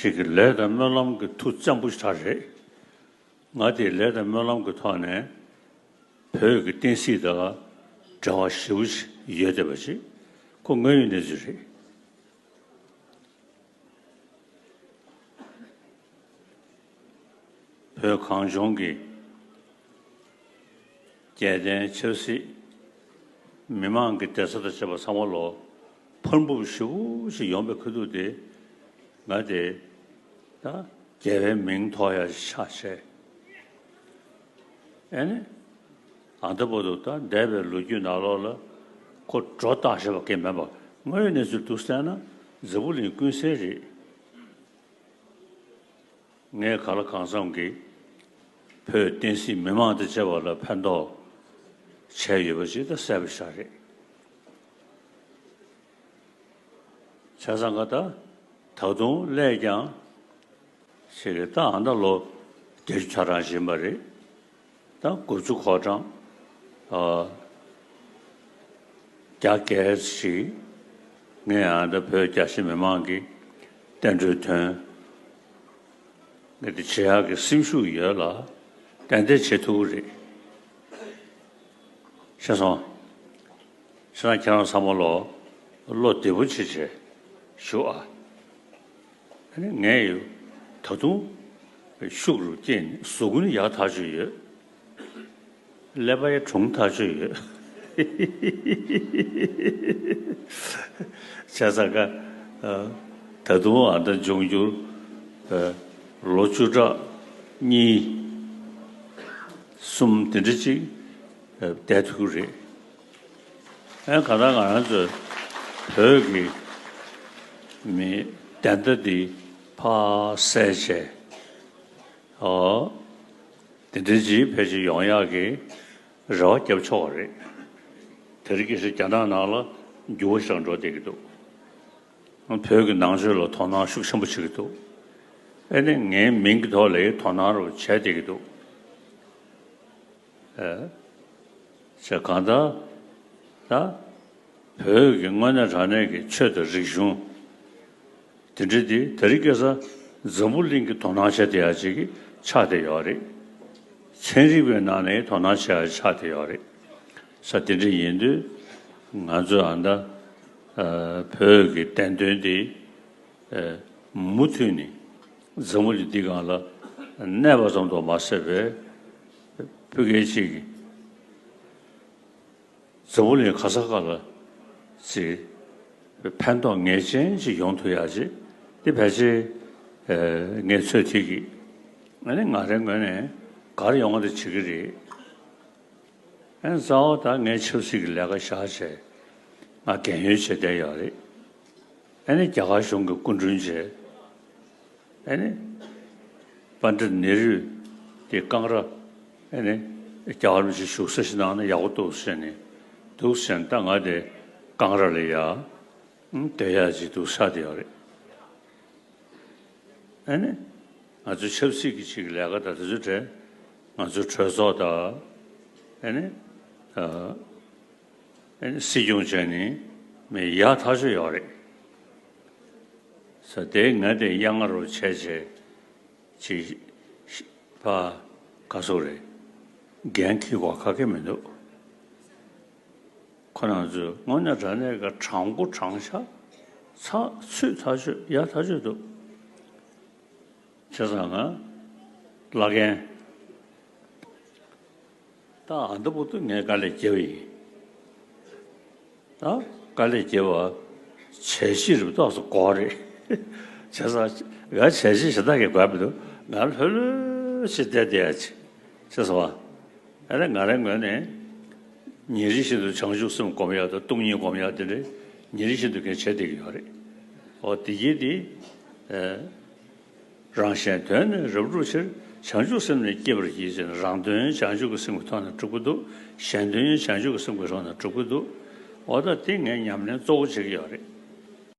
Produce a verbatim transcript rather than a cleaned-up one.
ཅིག་གི་ལས་དང་སྨོན་ལམ་གྱི་མཐུ་བཙན་པོ་ཞིག་རེད། ང་དེ་ལས་དང་སྨོན་ལམ་གྱི་ཐོག་ནས་བོད་ཀྱི་བསྟན་སྲིད་དང་འབྲེལ་བ་ཞེ་པོ་ཞིག་ཡོད་བསྡད་པ་ཞིག་ཁོ་དངོས་ཡོད་གནས་ཚུལ་རེད། བོད་གངས་ལྗོངས་ཀྱི་རྒྱལ་བསྟན་ཆབ་སྲིད། མི་མང་གི་བདེ་རྩ་དང་བཅས་པ་ཚང་མ་ལོ་ཕར་འབུབ་ཞེ་པོ་ཞིག་ཡོང་པའི་ཁ་ཐུག་དེ། ང་དེ་ད་རྒྱལ་བའི་མིང་ཐོགས་ཡ་ཞིག་ཆགས་བྱས། ཨེ་ནི། ཨ་ད་བར་དུ་ད་འདས་པའི་ལོ་རྒྱུས་ནང་ལོགས་ལ་ཁོ་སྒྲོ་བཏགས་བཞག་པ་གང་མེད་པ། དངོས་ཡོད་གནས་ཚུལ་དུ་བལྟས་ན་འཛམ་བུ་གླིང་ཀུན་གསལ་རེད། ངས་གང་ལ་གང་འཚམ་གྱིས་བོད་བསྟན་སྲིད་མི་མང་དང་བཅས་པ་ལ་ཕན་ཐོགས་བྱས་ཡོད་པ་ཞིག་ད་གསལ་པོ་ཞིག་རེད། བྱས་ཙང་ཀ་ད་ད་དུང་སླད་ཀྱང་ཞིག་གི་ད་ཨ་ད་ལོ་བརྒྱད་ཅུ་ཆ་གྲངས་ཕྱིན་པ་རེད། ད་དགུ་བཅུ་གོ་གྲངས་ཨ་རྒྱ་སྐད་ཞིག་ངས་ཨ་ད་བོད་རྒྱ་ཆེ་མི་མང་གི་བསྟན་འགྲོའི་དོན་ངས་དེ་བྱེད་ཡག་གི་སེམས་ཤུགས་ཡོད་ལ་ཏན་ཏན་བྱེད་ཐུབ་ཀྱི་རེད། ཤེས་སོང་། ཤེས་ན་ཁྱེད་རང་ཚང་མ་ལོ་བློ་བདེ་པོ་བྱེད་བྱེད་ཞུ་ཨ། ཨ་ནི་ངས་ཡོད་ད་དུང་ཤུགས་རུ་སྐྱེས་ནས་གཟུགས་ཀུན་ཡག་ཐག་ཆོད་ཡོད། ཀླད་པ་ཡང་གྲུང་ཐག་ཆོད་ཡོད། བྱས་ཙང་ཀ་ད་དུང་ཨ་ད་འབྱུང་འགྱུར་ལོ་བཅུ་ཕྲག་གཉིས་གསུམ་དེ་འདྲ་ཅིག་བསྡད་ཐུབ་ཀྱི་རེད། ཨེ་ག་ད་ང་རང་ཚོས་བོད་ཀྱི་མི་བདེན་མཐའ་འདི་ཕར་གསལ་བྱས། ཨོ། དེ་འདྲའི་ཅིག་ཕལ་ཆེར་ཡོང་ཡག་གི་རེ་བ་བརྒྱབ་ཆོག་པ་རེད། དེ་རིང་ཁ་སང་རྒྱ་ནག་ནང་ལ་འགྱུར་བ་ཞིག་འགྲོ་བསྡད་ཀྱི་འདུག་བོད་ཀྱི་ནང་ཆོས་ལ་དོ་སྣང་ཤུགས་ཆེན་པོ་བྱེད་ཀྱི་འདུག་ཨེ་ནི་ངའི་མིང་གི་ཐོག་ལ་དོ་སྣང་རུ་བྱས་བསྡད་ཀྱི་འདུག་ཨེ། བྱས་གང་ལྟར་ད་བོད་ཀྱི་དངོས་གནས་དྲང་གནས་ཀྱི་ཆོས་དང་རིག་གཞུང་དེ་འདྲ་དེ་དེ་རིང་ཁ་སང་འཛམ་བུ་གླིང་གི་དོ་སྣང་བྱེད་བསྡད་ཡག་ཅིག་ཆགས་བསྡད་ཡོད་རེད། ཚན་རིག་པའི་ནང་ནས་དོ་སྣང་བྱེད་ཡག་ཆགས་བསྡད་ཡོད་རེད། ས་དེ་འདྲ་ཡིན་དུས་ང་ཚོས་ཨ་ད་བོད་ཀྱི་བདེན་དོན་དེ་མུ་མཐུད་ནས་འཛམ་བུ་གླིང་འདི་སྒང་ལ་གནས་པ་ཙམ་དུ་མ་ཟད་པའི་བོད་སྐད་ཅིག་གི་འཛམ་བུ་གླིང་ག་ས་ག་ལ་ཅིག་ཕན་ཐོགས་ངེས་ཅན་ཅིག་ཡོང་ཐུབ་ཡག་ཅིག་དེ་ཕལ་ཆེར་ངས་ཚོད་ཐིག་གི་ཨ་ནི་ང་རའི་ངོས་ནས་ག་རེ་ཡོང་བ་དེ་བྱེད་ཀྱི་རེད། ཨ་ནི་གཙོ་བོ་ད་ངས་ཆབ་སྲིད་ཀྱི་ལས་ཀ་བཞག་བྱས་ང་རྒན་ཡོལ་བྱས་བསྡད་ཡོད་རེད། ཨ་ནི་རྒྱ་གར་གཞུང་གི་སྐུ་མགྲོན་བྱས། ཨ་ནི། པཎྜི་ཏ་ནེ་རུ་དེ་ཀང་ར། ཨ་ནི། རྒྱལ་བ་རིན་པོ་ཆེ་བཞུགས་ས་ཞིག་གནང་ན་ཡག་པོ་འདུག་ཟེར་ནས། འདུག་ཟེར་ནས་ད་ང་དེ་ཀང་ར་ལ་ཡ། སྡོད་ཡག་ཅིག་འདུག་ཆགས་བསྡད་ཡོད་རེད། ཨ་ནི། ང་ཚོའི་ཆབ་སྲིད་ཀྱི་ཅིག་ལས་ཀ་དང་དེ་ཚོའི་གྲས། ང་ཚོའི་གྲོས་ཚོགས་དང་། ཨ་ནི། ཨ་ནི་སྲིད་སྐྱོང་བྱས་ནས་མི་ཡག་ཐག་ཆོད་ཡོད་རེད། ས་དེ་ང་དེ་གཡང་ང་རུ་བྱས་བྱས་ཅིག་ཕ་ག་སོ་རེད། འགན་འཁྱེར་དགོས་ཁག་གི་མི་འདུག་ཁོ་རང་ཚོས་དངོས་གནས་དྲང་གནས་ཀྱི་དྲང་པོ་དྲང་བཞག་ཚགས་ཚུད་ཐག་ཆོད་ཡག་ཐག་ཆོད་འདུག་བྱས་ཙང་ང་བླ་རྒན། ད་ཨ་འདི་བར་དུ་ངས་དཀའ་ལས་བརྒྱབ་ཡིན། ད་དཀའ་ལས་བརྒྱབ་པ་བྱས་རྗེས་རུ་ཏོག་ཙམ་དགོས་རེད། བྱས་ཙང་ང་བྱས་རྗེས་ཞེ་དྲག་གི་དགོས་མི་འདུག་ང་ལྷོད་ལྷོད་བྱས་བསྡད་བསྡད་ཡ་ཅིག་བྱས་སོང་བ། ཨ་ནི་ང་རའི་ངོས་ནས་ཉིན་རེ་བཞིན་དུ་བྱང་ཆུབ་སེམས་སྒོམ་ཡ་དང་སྟོང་ཉིད་སྒོམ་ཡ་དེ་འདྲ་ཉིན་རེ་བཞིན་དུ་ངས་བྱས་བསྡད་ཀྱི་ཡོད་རེད། འོ་དེ་གྱིས་དེ། རང་གཞན་དོན་ནི་རབ་བསྒྲུབ་ཕྱིར། བྱང་ཆུབ་སེམས་ནི་བསྐྱེད་པར་བགྱི་ཟེར་ནས། རང་དོན་བྱང་ཆུབ་ཀྱི་སེམས་ཀྱི་ཐོག་ནས་སྒྲུབ་ཀྱི་འདུག་གཞན་དོན་བྱང་ཆུབ་ཀྱི་སེམས་ཀྱི་ཐོག་ནས་སྒྲུབ་ཀྱི་འདུག་འོ་ད་དེ་ངས་ཉམས་ལེན་གཙོ་བོ་བྱེད་ཀྱི་ཡོད་རེད།